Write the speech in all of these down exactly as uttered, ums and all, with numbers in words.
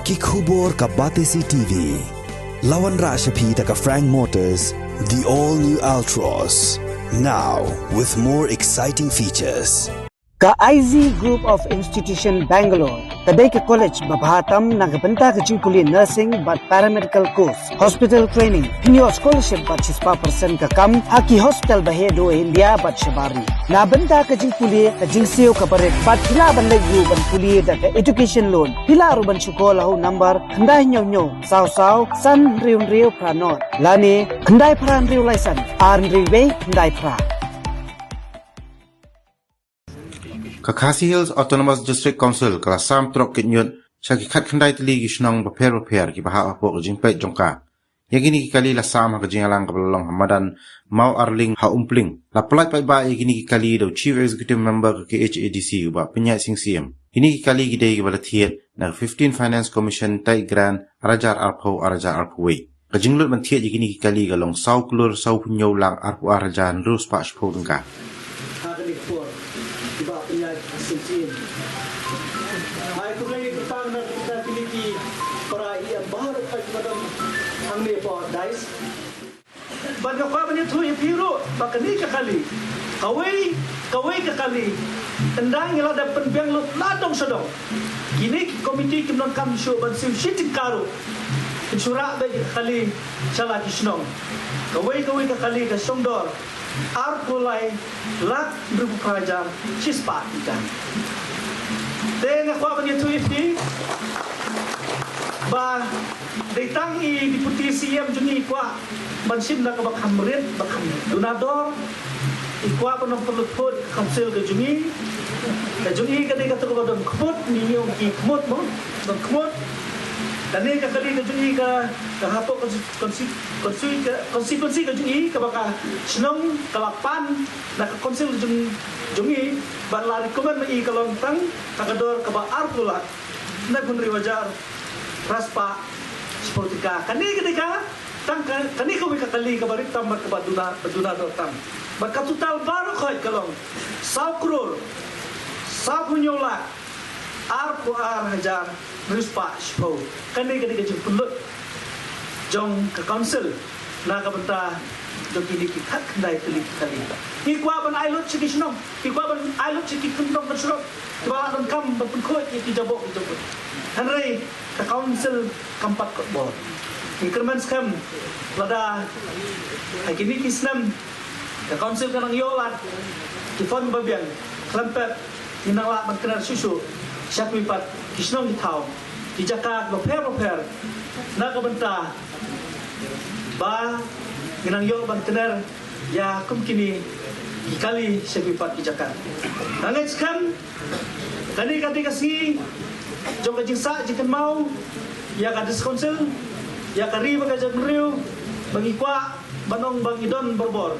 Ki khubor ka Batesi T V. La wanrah sha phi da ka Frank Motors, the all new Altroz. Now with more exciting features. Ka I Z Group of Institution Bangalore ka dei ka college ba bha tam na ka bynta ka jingpule nursing bad paramedical course, hospital training, pynïoh scholarship bad shispah percent ka kam ha ki hospital ba heh duh India bad shabar ri. Na bynta ka jingpule ka jingsiew ka barit bad phi lah ban leit ruh ban pule da ka education loan. Phi lah ruh ban shu call ha u number khyndai hynñiew hynñiew saw saw san hynriew hynriew phra nod lane khyndai phra hynriew lai san ar hynriew wei khyndai phra. Ka Khasi Hills Autonomous District Council ka la sam trok kit ñiut sha ki khatkhyndai tylli ki shnong bapher bapher kiba hap hapoh ka jingpeit jong ka. Ïa kine ki kali la sam ha ka jingïalang kaba la long ha madan Maw Arling ha Umpling. La pyllait paidbah ïa kine ki kali da u Chief Executive Member ka K H A D C u Bah Pynïaid Sing Syiem. Kine ki kali ki dei kiba la thied na ka fifteen Finance Commission Tied Grant ar hajar arphew ar hajar arphew wei. Ka jinglut ban thied ïa kine ki kali ka long saw klur saw phew hynñiew lak arphew ar hajar hynriew spah shiphew tyngka. Ha kane ka por i Bah Pynïaid Sing Syiem. Ai khublei kyrpang na ka bynta kine ki para E M baroh kiba don hangne hapoh dais. Bad nga kwah ban ïathuh ïa phi ruh ba kane ka kali, kawei kawei ka kali, ynda ngi la dep pynbiang lut la dong sha dong, kine ki komiti kim donkam shuh ban siew shi tyngka ruh. Kin shu rah beit ïa ka kali sha la ki shnong. Kawei kawei ka kali ka shong dor arphew lai lak hynriewphew phra hajar shispah tyngka. Te nga kwah ban ïathuh ïa phi ba dei tang i Deputy C M jong ngi i kwah ban shim da kaba kham rit ba kham duna dor. I kwah ban ym pynlut phut ka council ka jong ngi. Ka jong ngi ka dei kato kaba don khmut, ngi ong ki khmut mo, don khmut. Kane ka kali ka jong ngi ka, ka hapoh ka consti-, consti-, ka constituency ka jong i kaba ka shnong ka la pan na ka council jong, jong i, bad la recommend ma i ka long tang ha ka dor kaba arphew lak hynriewphew hajar phra spah shiphew tyngka. Kane ka dei ka tang ka, kane kawei ka kali kaba rit tam bad kaba duna, duna dor tam. Bad ka total baroh khoit ka long saw klur saw phew hynñiew lak arphew ar hajar hynriew spah shiphew. Kane ka dei ka jingpynlut jong ka council na ka bynta jong kine ki khatkhyndai tylli ki kali. Ngi kwah ban ai lut sha ki shnong, ngi kwah ban ai lut sha ki kyndong kynshnong kiba la donkam ban pynkhuid ïa ki jaboh ki jaboh. Hynrei ka council kam pat kot bor. Ngi kyrmen skhem lada ha kine ki snem ka council ka nang ïoh lad ki fund ba biang, khlem pep ngin nang lah ban kner shuh shuh sha kiwei pat ki shnong ki thaw, ki jaka bapher bapher na ka bynta ba ngin nang ïoh ban kner ïa kum kine ki kali sha kiwei pat ki jaka. Nga ngeit skhem kane ka dei ka sngi jong ka jingsah jingkynmaw ïa ka District Council, ïa ka ri bad ka jaitbynriew, ba ngi kwah ban ong ba ngi don barabor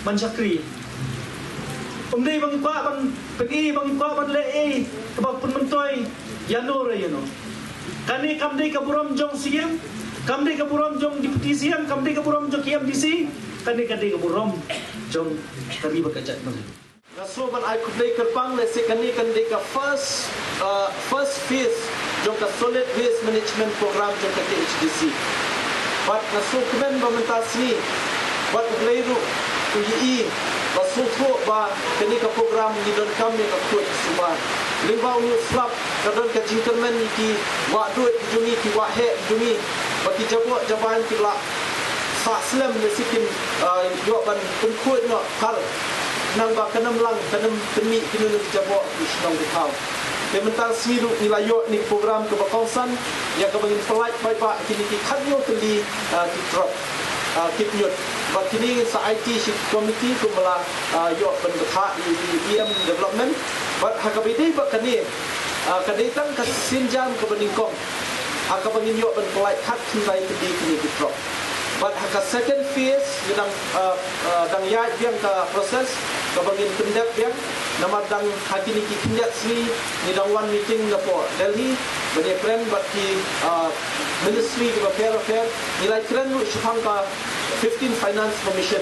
ban shakri. Ym dei ba ngi kwah ban pyni, ba ngi kwah ban leh ei kaba pynmyntoi ïano re ïano. Kane kam dei ka burom jong C M, kam dei ka burom jong Deputy C M, kam dei ka burom jong ki M D C, kane ka dei ka burom jong ka ri bad ka jaitbynriew. Nga sngew ban ai khublei kyrpang lehse kane kan dei ka first, uh, first phase jong ka Solid Waste Management Program jong ka K H D C. Bad nga sngewkmen ba mynta sngi bad U Blei ruh u ïohi ba sngewthuh ba kane ka program ngi donkam ïa ka khuid ka suba. Lyngba une u slap ka don ka jingkyrmen ïa ki wah duh ki jong ngi, ki wah heh ki jong ngi, ba ki jaboh jabieng ki lah sah slem ne sikin, ah, ïoh ban pynkhuid noh. Hal nang ba kan ym lang, kan ym pynmih kino kino ki jaboh ki shnong ki thaw. Te mynta sngi ruh ngi la ïoh ïa kane ka program kaba kongsan ïa kaba ngin pyllait paidbah kine ki khatñiew tylli, ah, ki truck, ah, kit ñiut. Bad kine ngin sa aiti sha ki komiti kumba la, ah, ïoh ban bthah ïa ki E M Development. Bad ha kaba ïadei bad kane, ah, ka dei tang ka sienjam kaba nyngkong ha kaba ngin ïoh ban pyllait khatkhyndai tylli kine ki truck. Bad ha ka second phase ngi dang, uh, uh, dang ïaid biang ka process kaba ngin pyndep biang. Namar dang ha kine ki khyndiat sngi ngi dang wan meeting napoh Delhi ban ïakren bad ki, uh, ministry kiba pher bapher. Ngi la ïakren ruh shaphang ka fifteen Finance Commission.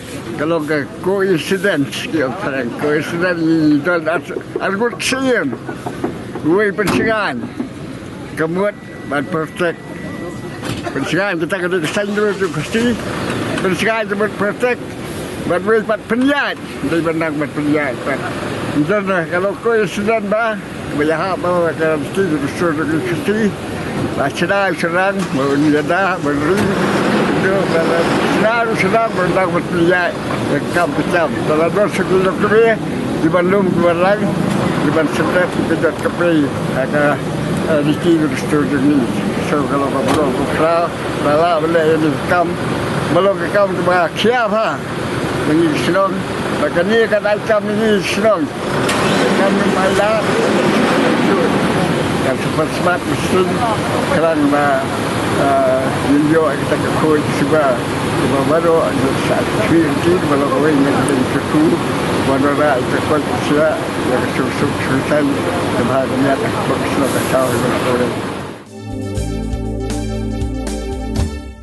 Ka long ka coincidence, ki ong phareng, coincidence, ngi don ar, ar ngut sien. Uwei pynshngaiñ. Ka mut ban protect. Pynshngaiñ kita ka dei ka saiñ ruh jong ka Khasi. Pynshngaiñ ka mut protect. Bad uwei pat pynïaid. Dei ban nang ban pynïaid pat. Don ka long coincidence ba. Ba ïa ha ba ka dei ka dustur jong ka Khasi. Ba shna u shynrang, ba un ïada, ba un ri. Dei ba shna u shynrang, ba un nang ban pynïaid. Kam ka jam. Te la don sa ki lok kmie, ki ban lum, ki ban lang, ki ban symret, ki ban jot ka pei. Ha ka, eh, riti ka dustur jong ngi. Ka long ka baroh ka phra, ba lah ba leh ïa ka kam, ba long ka kam kaba khia bha. Ba ngi shnong, ba kane ka dei kam ngi shnong. Kam ngi mai la, ka super smart machine, khrang ba, ah, ngin ïoh ïa ka khuid suba, suba baroh, ïoh sa khuid ki, ba long kawei na ka dei ka khu, ba long ra ïa ka khuid sia, ïa ka suk suk suk san, ka bha ka miat, ka suk suk ka saw, ïa ka khuid.